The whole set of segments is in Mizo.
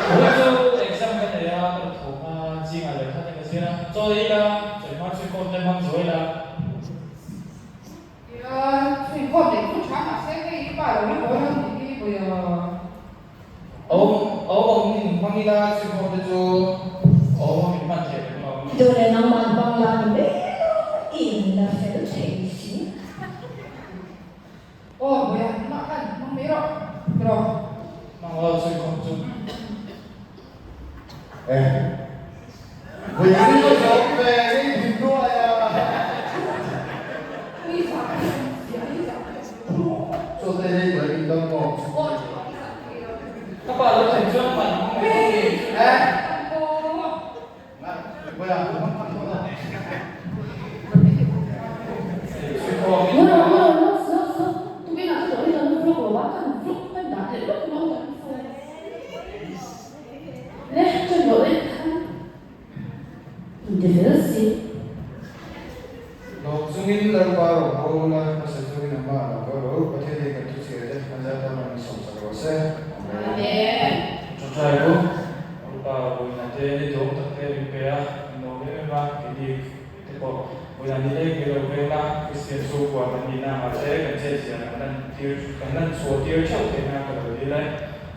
Vawiin chu exam ka nei a, ka tho hma zingah lehkha te ka zir a, chaw ei la, chawi hma chu inkhawm te hmang zuai la. Nia, chu inkhawm leh chu tha mahse hei i pa lo la haw lo nih hi vawi a. Awm awm awm in hmang ila chu inkhawm te chu awm awm in hman theih reng lo. Duh leh nangmah hmang la ni mai lo, i in la fel thei si. Aw vawi a, nangmah khan hmang mai rawh, rawh. Hmang lo chu inkhawm chu. Eh, vawi chu ka zawm ve ni thinhnuai a. Chaw te ei tawh in dam maw? Ka pa lo thlen chuan man hmang mai bawk ni. Eh, vawi a, hmang hmang tawh lo. Lawm chungin Lalpa rawn haw ula, hmasa chungin amah lo kal rawh u, Pathian in kan thuchhia te a zat a rawn insawm sak rawh se. Amen. Ṭawṭai u, Lalpa vawiina te ni dawm tak te min pe a, min lawm em em a, keini te pawh vawiina ni leng pe lo veng a, Kristian chhungkua kan nihna angah te kan chet zia kan lan tir kan lan chhuah tir theuh theihna ka lo dil e,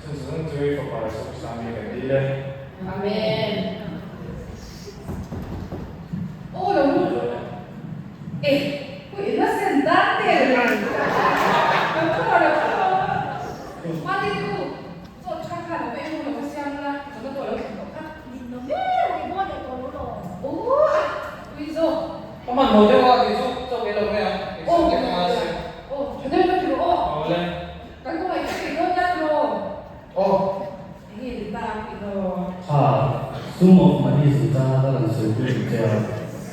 chun zawng chu i fapa Isua Krista mi kan dil e. Amen. Aw lo lut rawh. Eh, ui ila sen dan te le. Kan thawh lo thawh. Mate tu, chaw tha kha lo ei ru lo ka siam la, chawhna pawh lo thlen tawh kha. Min lo me, ui maw leh tawh lo lo. Aw a, ui zawk. Ka hman haw deuh a, kei chu chaw ei lo mai ang. Aw, aw, tha deuh ka ti rawh aw. Aw le. Kan kawngah i ka ei dawn nia tiraw. Aw. Enge ni ta tih law? Kha sum of money chungchanga ka rawn sawi pui ang che a,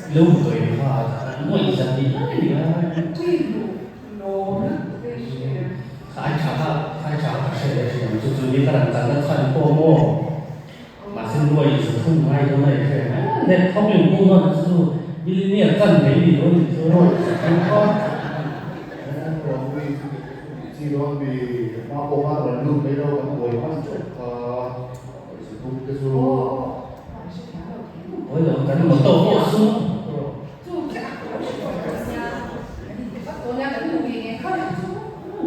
i lo hmu tawh em kha an ngawih zan tih lai ni a. Tui hmuh lawm lutuk e hria. Kha ai tha kha ai tha ka hre leh hria ang chu chu ni ka rawn kalna chhan pawh maw mahse nuai za thum ngai dawn a i hre em let thawk in pum dawn ang chu chu millionaire chan mai ni dawn ni chu. Nuai za thum kha Chi dawn mi hma pawh khan rawn lut mai lo kan buai hman teuh kha pawisa thum te chu. Buai lo kan motor pawh sum.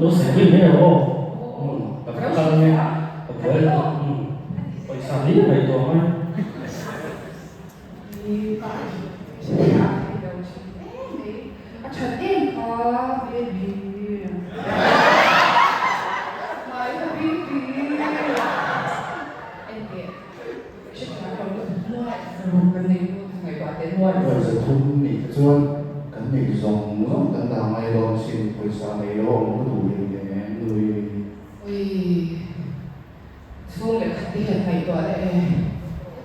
Lo sawi pui mai rawh aw. Ka kal nge ka buai lo pawisa hlir mai tawh mai. A that em kha baby. My habibi. Enteh hrethiam lo lutuk nuai ruk kan nei lut ngaihtuah teh nuai. Pawisa thum nih te chuan kan neih zawng zawng kan dah ngai lo asin pawisa nei lo a awm ka duh hlei nen nui. Ui chhung leh khat te hian ngaihtuah leh e.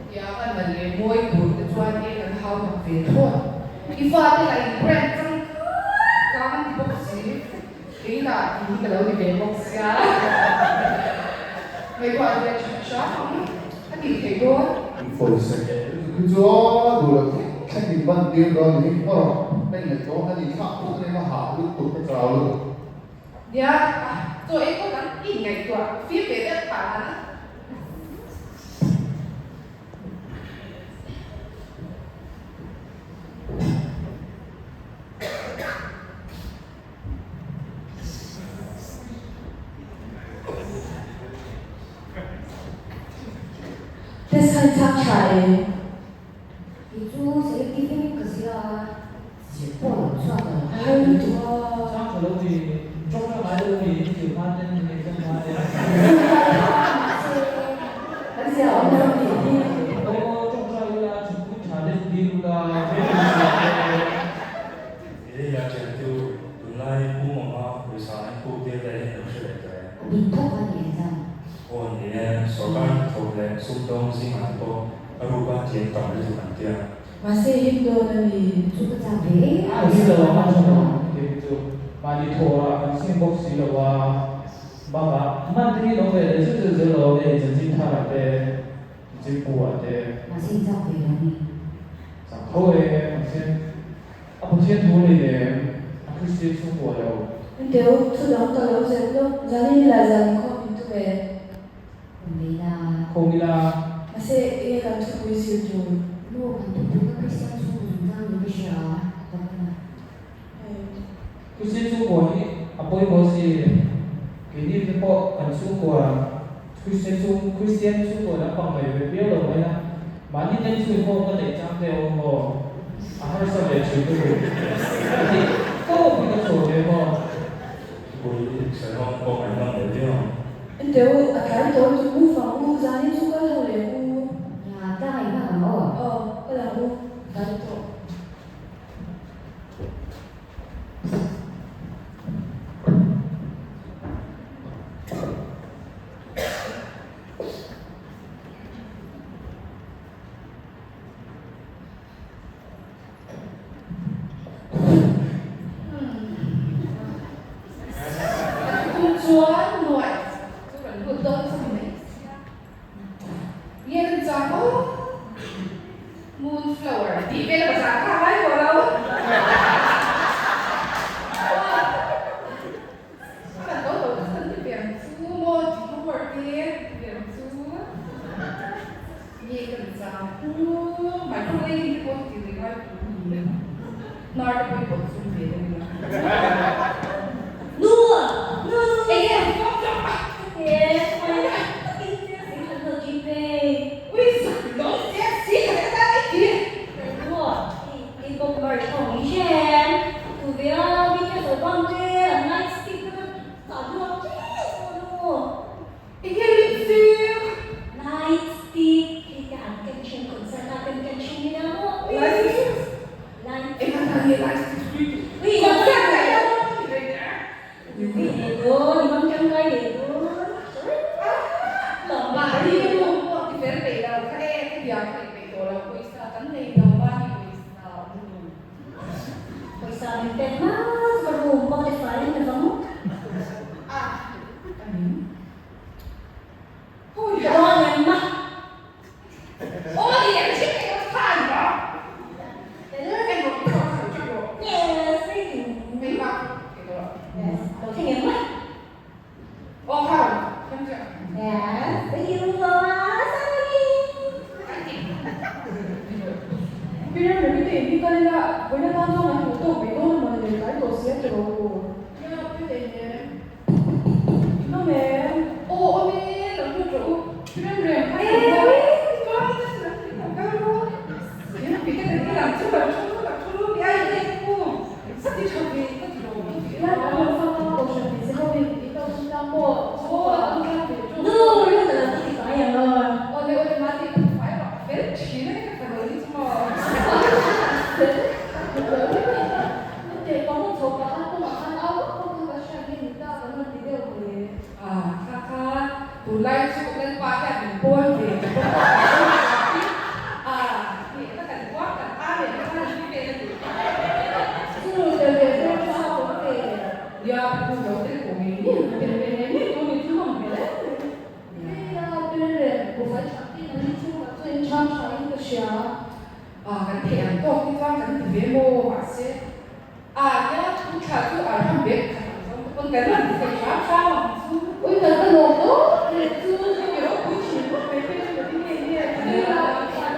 Hetiang a nalh leh mawi tur te chuan eng an hau tak ve thlawt. I fate lah in brand chang kang an ti bawk si. Kei lah ti hi ka lo ni ve bawk sia. Ngaihtuah ve that hram ang a tih theih dawn. Pawisa keh lutuk hi chu aw duh lo thleng thleng in ban tir dawn ni hi maw ka ingaihtuah a ni thlak puk a ni ka hah lutuk ka chau lutuk. Nia, chaw ei pawh kan inngaihtuah fim ve deuh phah han a. Test khan chak tha em? Kei chu selective in ka zir a. Zir pawh lo chhuak lo har lutuk. Chang tha lo mi, tawng tha ngai lo mi, in zir hma ten in exam hma ten. Mahse, kan zia awm lo tih hi. Aw tawngtai ula, thingpui tha deuh dil ula, veng in zia te. Eia chen chu tunlai pum anga pawisa an puk tir te hian lo hre leh tawh em? A dik thawk a ni exam. Aw ni e, sorkar hnathawk leh sumdawng zingah te pawh a ruka thiam tam lutuk an tam. tia. Mahse him dawn a mi? Chu ka chak ve em A ni lo ang a tha lo ang tih hi chu mahni thawrah kan sim bawk si lo a, bakah hman te hi lo ve leh zeuh zeuh zel lo a nei chanchin tharah te, chanchin pu ah te. Mahse i chak ve lo a ni. Chak tho e, mahse a Pathian thu nei nem, a Kristian chhungkua lo. Deuh, thu dang ka lo zep lawk, zanin la zan khawm in tu ve. Awm ve ila. Khawm ila. Mahse, enge kan thupui zir tur? Nu, kan thupui kha Kristian chhungkaw chungchang niin ka hria a, ka pan a. Kristian chhungkua hi a pawimawh si. Keini te pawh kan chhungkua Kristian chhung Kristian chhungkua lampang ngaih ve viau lo mai a. Mahni ten chhungkaw ka neih chang te awm maw? A harsa ve thin lutuk. Ka tih tawp hi ka chhuah ve maw? Thupui sawi hawng pawh ngaihnawm leh viau ang. Enteu, a tlai tawh chu u fang u, zanin chu kal ho leh u. Nia, tlak a inhak ang aw. Aw, kal ang u, tlai tawh. Kum chuan nuai chu kan lut dawn chu ni mai sia. Nge kan chang aw moonflower tih vel a bazar kha a ngai tawh lo. Kan lo lo kan ti ve ang chu maw tih homework te ti ve ang chu. Nge kan chang u microwave te pawh ti rih ngai tur ni hnar te pawh i pawt zum ve deuh ila. Nu! Nu! Enge vak vak a? He khawi takin thil zing kan lo ti phei. Ui zak lo che si ka leh ta i ti. Nu! I bawk bar thawng i hre em? Tu ve a mi te sawi bang te an light stick te kha tah duak tep maw nu? Enge lipstick? Light stick hei te an ken thin concert ah ten ken thin nia maw? Light stick? Light Eng ang nge light stick hi? Ui Concert ah hian maw ti ve nia? Ui leh dawn i hmang tangkai leh dawn. Mahni room pawh ti fel peih lo kha e, ka biak theih peih tawh lo, pawisa kan nei lo mahni pawisa awm lo. Pawisa min pek hma chu ka room pawh ti fai in ka vang. A, ka ning. Hui. Ka dawn em ma. Aw ni em chhip em ka khan ba. Eng rawh ka khan chhip rawh. Yes, thank you. Mei bak ke rawh. Yes, lo thleng em ma. Aw khan, kan chiah. Yes, thank you Mama. Peter Remi te in hi kal ila, vawiin atan chuan an hmuh tawk mai dawn a mawni le, tlai tawh si a ti rawh u. Nia, Peter nen. Inawm em? Aw awm e, lo lut rawh u. Peter Rem, kha i hmu a. Chuan kal ru. Thingpui te kan in ang chu kan thu ru, kan thu ru mi a in en u. Ka ti tha ve, ka ti lo ka ti a. Lai kan lo fang a, kohhran hmeichhe ho in in lo chhun tlang maw? Chhungkua an tlang ve ṭung. Nu, ru ka lo ti fai ang aw. Awle awle mahni ka ti fai rawh, a fel ṭhin a ni ka fanu hi chu maw. Fel ka ti lo ni mai a. Hete pahun chho pah khan kawngah khan au vak vak kha ka hriat nge ni ta kan rawn ti deuh mawle. Ah, kha kha tunlai chu Lalpa hian min pawl ve ta bawk a, kan lo ti ah, hnehna kan huam kan amen te khan an ti vel a ni. Chu tel ve te tha pawh ve. Nia, pu lo tel pawh ngei ngei ang, tel ve ngei ngei tur ni chu nawm hmel em mai. Nia, Perrem, buhfai tha te an ni chhungah chuan in chhang tha in ka hria. Ah, kan theih ang tawk hi chuan kan ti ve maw, mahse Ah, nia, thu thla chu a ram bek khat ang zawng te pawn kan rawn ti thei hram hram ang chu. Ui, kan ka lawm dawn leh chu hei ropui thin ngawt mai te chu ka ti nge nge a ti a, kan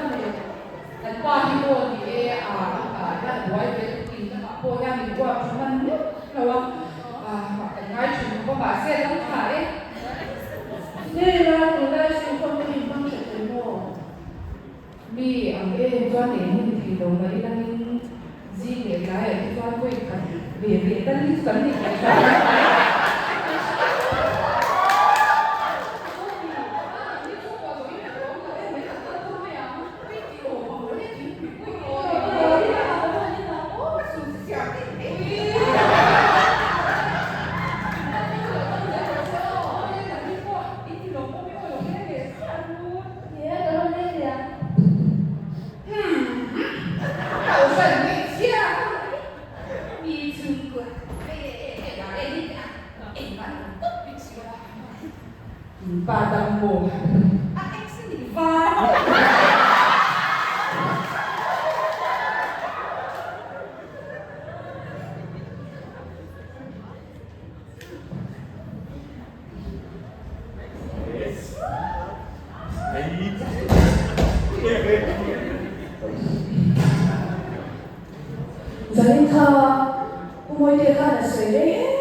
kan pa hi pawh ni e, a a hian a buai ve lutuk in lamah pawh hian min uap tha hman meuh lo a, ah kan ngai thin khawp a, mahse a dam tha e. Nge la, tunlai singkhawm te hi in hmang hre thei maw? Mi ang em chuan eng hun thei lo mai langin zing leh tlaiah te chuan vawi khat ve ve tal hi chu kan nei thei hram a. Ni e, ka rawn leng leh ang. Hmm. Zanin kha Pu Mawitea khan a sawi rei em?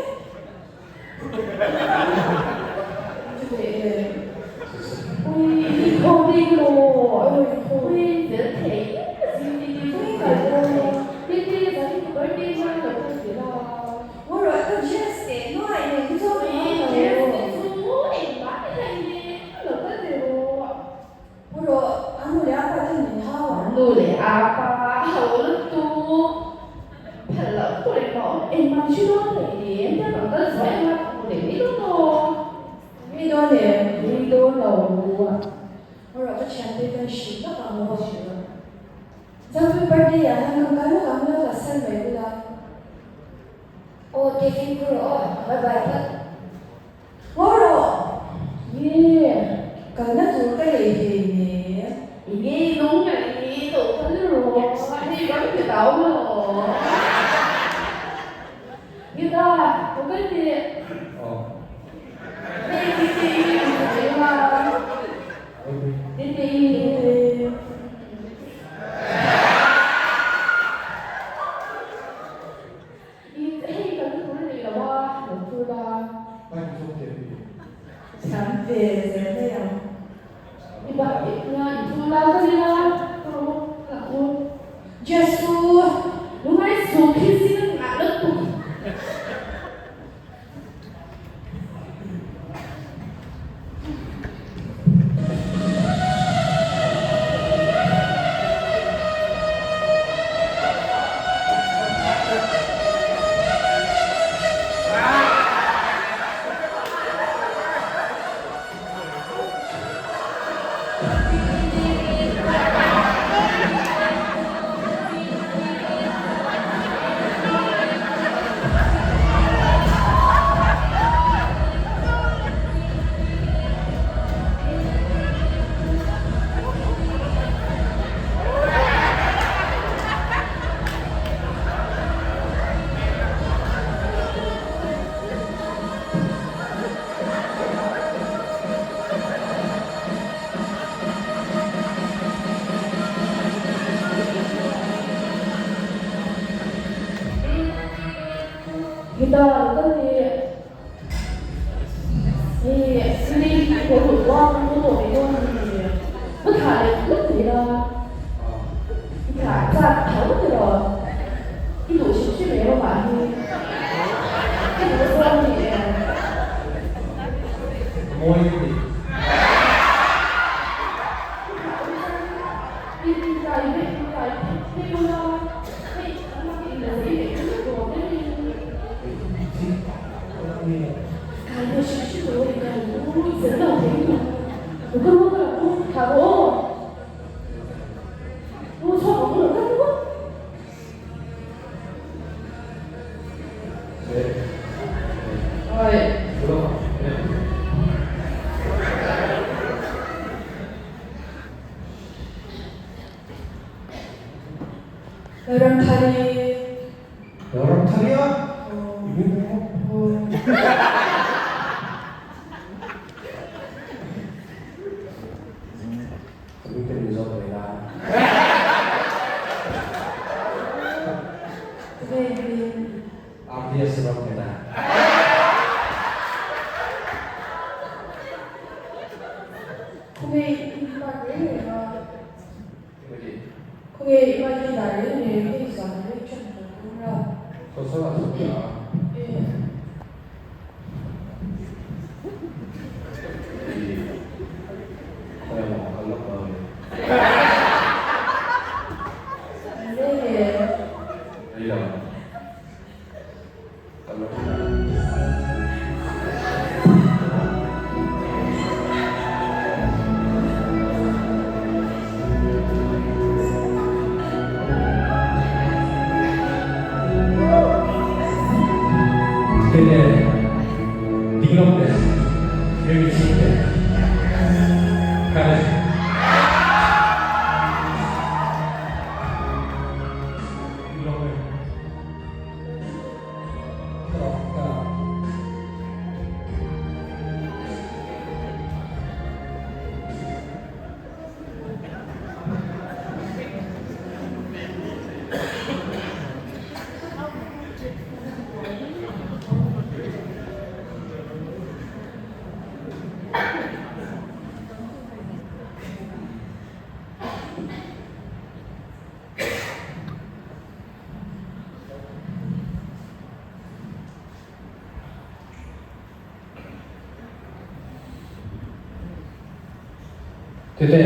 Tete.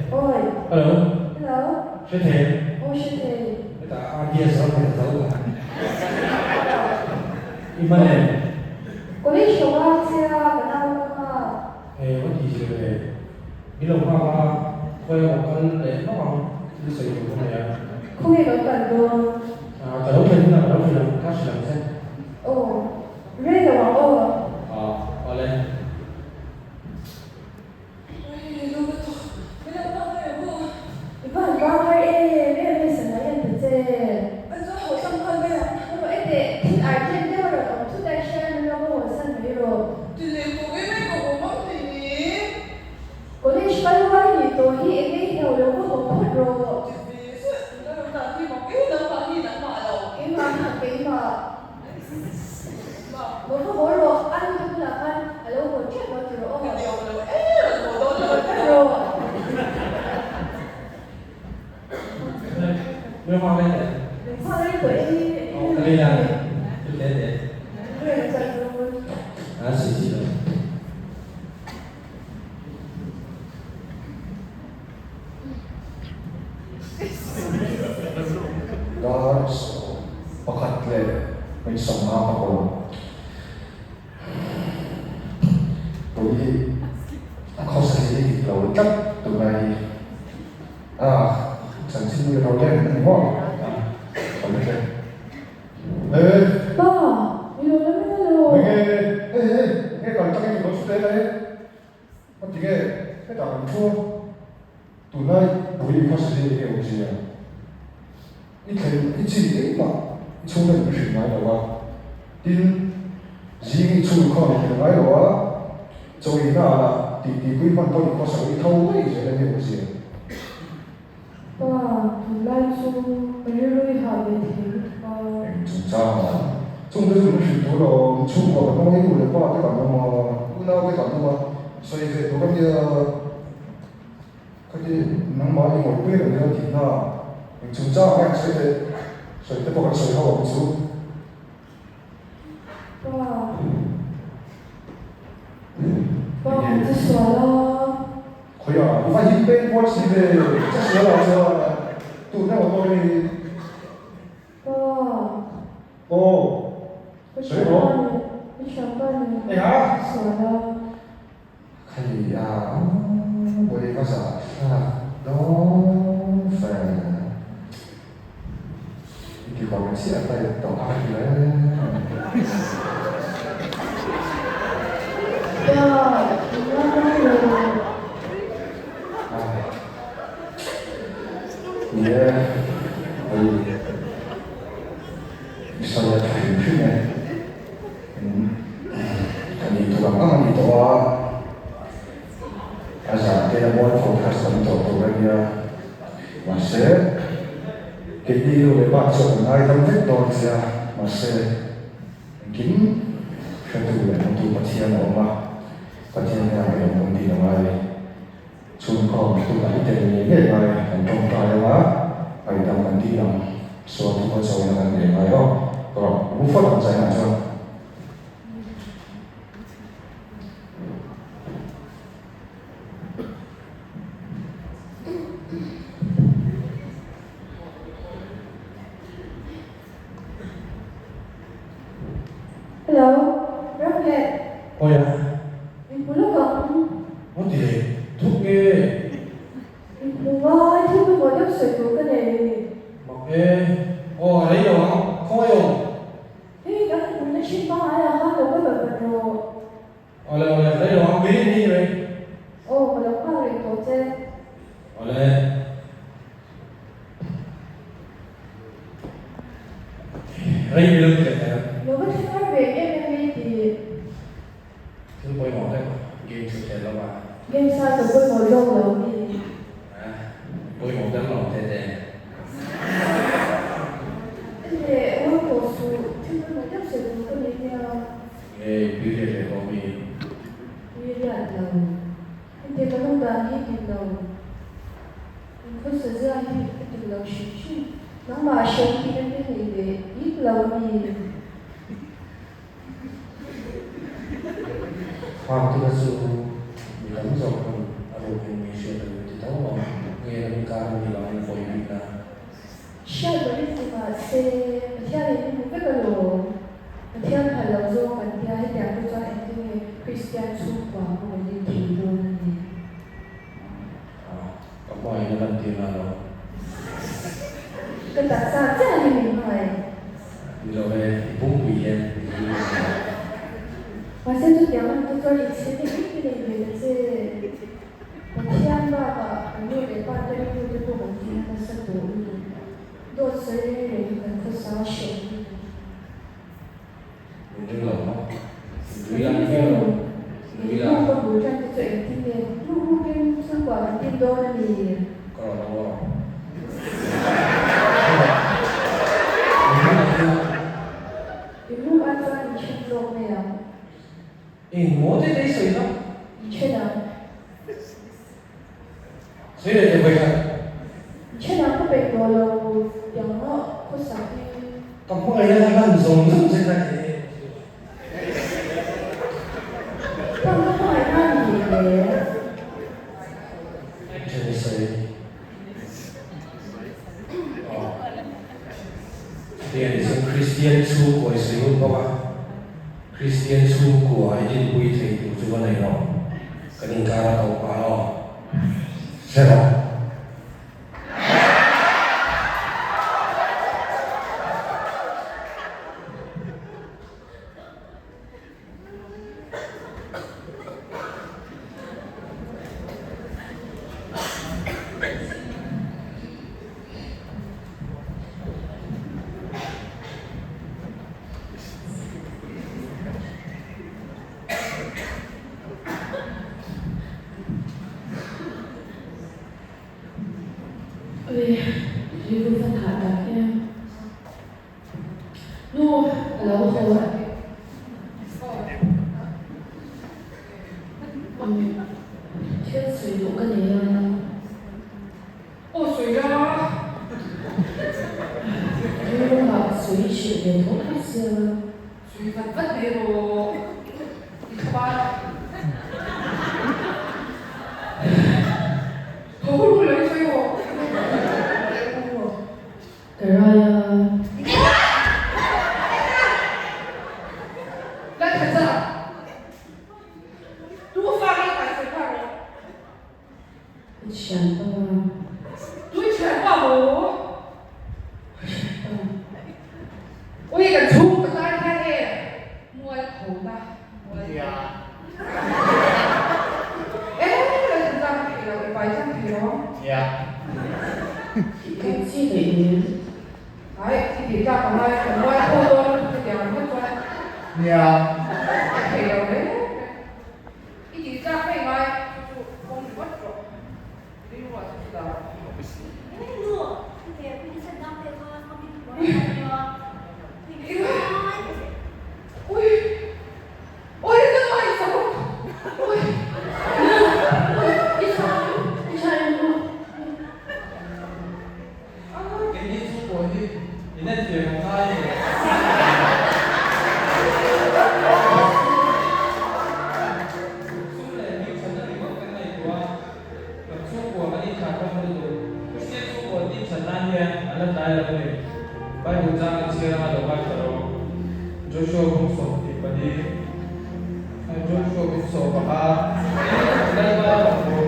Oi. Hello. Hello. Hre thei. Aw hre thei. Hetah RDS ram hi ka zo ta. I hman em? College lo nghak che a, ka nau ka nghak. Hei va ti zir ve. Mi lo nghak a, khawi emaw kal leh hlauh ang, thil sawi tur ka nei a. Khawnge lo kal dawn? Ka lo thlen hunah ka lo hrilh ang, ka hrilh ang che. Aw, rei lo ang aw. Aw, awle. I va han bang har em em hei sana hian ta che. Rawh e teh, thil argent deuh a rawn awm thut a hria an lo va hawnsan mai rawh. College kal rual i nih tawh hi eng ei hlauh lo va haw phawt rawh. Keimah ha keimah. Lo va haw rawh, a nu te bulah khan a lo haw tep lo ti rawh aw. Ka ni awm lo e, rawn haw dawn lo tep rawh. Min nghak rei teh. Min nghak rei tawh e. Aw ka lei la, chu te te. A si si lo. Dar pakhat leh hmeichhe sawmnga pakawm pawh hi a khawsa hi dik lo tlat tunlai hi a chanchin hi ro lem a ni maw a lo hle. Pa, i lo la mai alo. Enge hei hei enge kal tak in i lo chhut ela e. A ti nge hetah kan thu a, tunlai bui i khawsa hi enge awmzia? I thlen i chin engmah i chhung en i hrilh ngai lo a, tin zing i chhung kha i hrilh ngai lo a, chaw i hna lah tih tihpui hman pawh i khawsa i tho daih zel enge awmzia? Pa, tunlai chu ka rilru i hah ve thei lutuk a. Eng chungchang ah? Chungte chu min hrilh tur awm, chhungkua kan awm a, i nu leh pa te kan awm a, unau te kan awm a, sawi ve tur a nia. Khati nangmah i ngawihpui reng hian tih hna eng chungchang ah hian sawi teh, sawi te pawh kan sawi ho ang chu. Pa, pa kan che sual a. Khawiah i va him peng kual si ve, che sual ah chuan tun emaw pawh hi. Pa. Aw, sawi rawh. Ka thianpa nen Engah? kan sual a. Khei a bawi va zah thlak dawn fe. I ti kawr chiah ta i tawh a hle. Pa, i ngai lo. Ni e, hei i sawi a tha hrim hrim e. Ka nih tur ang ang a ni tawh a, a zan te a mual tho thar tam tawh tur a nia. Mahse, keini nu leh pa chuan kan ngaidam vek dawn che a, mahse, engkim hretu leh hmutu Pathian a awm a, Pathian hian a rawn awm tih a ngai. Chhungkaw tunah i tel ngei ngei ngai, kan tawngtai anga ngaihdam kan dil ang, sual thu ka chawina kan nei ngai aw, rawh mu phawt ang China chuan. Hello, Ramnghet. Awi a. Min hmu lawk ang. Maw ti leh thuk nge? Min hmu ngai, thil pawimawh deuh sawi tur ka nei. Mak e. Aw a rei lo ang, khawngaih awm. Hei kan hmuhna thin pangngai ah khan lo ka vat vat rawh. Awle awle, rei lo ang, minute ni rei. Aw, ka lo nghak reng tawh che. Awle. Rei mi lo ti leh teh. Lo va thleng har ve em em mai ti. Thil pawimawh deuh game chu khel lo va. Game sa ka pawimawh zawk lo mi. A, pawimawh deuh lo teh teh. Ele, uar tawh suh, thil pawimawh deuh sawi tur ka nei nia. Nge tui riat leh tawh mi? Tui riat lo. Heti kan awm dan hi dik lo. Kan khawsa zia hi a dik lo hrim hrim. Nangmah hriat tih na te nei ve bik lo mi? Khang te kha chu mi tam zawk pawn a rukin mi hriat a ni. Hriat lohin ti mah se, Pathian in i hmu vek alawm. Pathian phal lo zawng kan tia hetiang te chuan engtin nge Kristian chhungkua pawh kan din thei dawn a ni. Ka hmaiin a lan tir na lo. Ka taksa chiah hi min hmangaih. Ni lo e, i pumpui hian min hlim a ni lo. Mahse chutiang a ni te chuan i chhe te hi i nei ve ta che. Pathian bakah kan nu leh pa te rilru te pawh kan tina nasa tawh lutuk. Dawt sawi reng reng hi kan khawsa hreh lutuk. Min ring lo maw? Nui lang viau lo. Nui lang. Ruk ka bul tan te chu engtin nge? Ruk rukin chhungkua kan tin dawn a ni. Ka rawn awm rawh. Min ring lo viau. In ruk ai chuan in then zawk mai ang. Eng maw te te i sawi lo? In then ang. Sawi leh teh vawikhat. In then ang ka peih tawh lo tiang maw khawsak hi. Ka hmangaihna kha hlan zawng zawng che kha e. Hlan ka hmangaihna a ni hle. In then i sawi. Aw. Chutiang ni chuan Kristian chhungkua i sawi ngut bawk a. Kristian chhungkua i dinpui thei tur chu va nei lo. Kan inkar a tawp a aw. Hre rawh. Ui, rilru va thah tak em. Nu, a lo haw a. Thil sawi duh ka nei a. Aw sawi la. Rilru ah sawi hrilh ve tho tho sia. Sawi vat vat mai rawh. I thla ban. Tho ru lo i sawi rawh. Ka rai a. Ka thianpa. Ka thianpa. Ka chi daih em? Keini chu pawh hi in en ve kan ngai a ni. Sum leh hming thatna ringawt kan ngaihtuah a, kan chhungkua kan inthlah hlawm lutuk. Kristian chhungkua din that nan hian an la tlai lo a ni. Bible chang in chhiar anga lo ngaithla rawh. Joshua bung 24, Joshua bung 15, Lalpa rawngbâwl.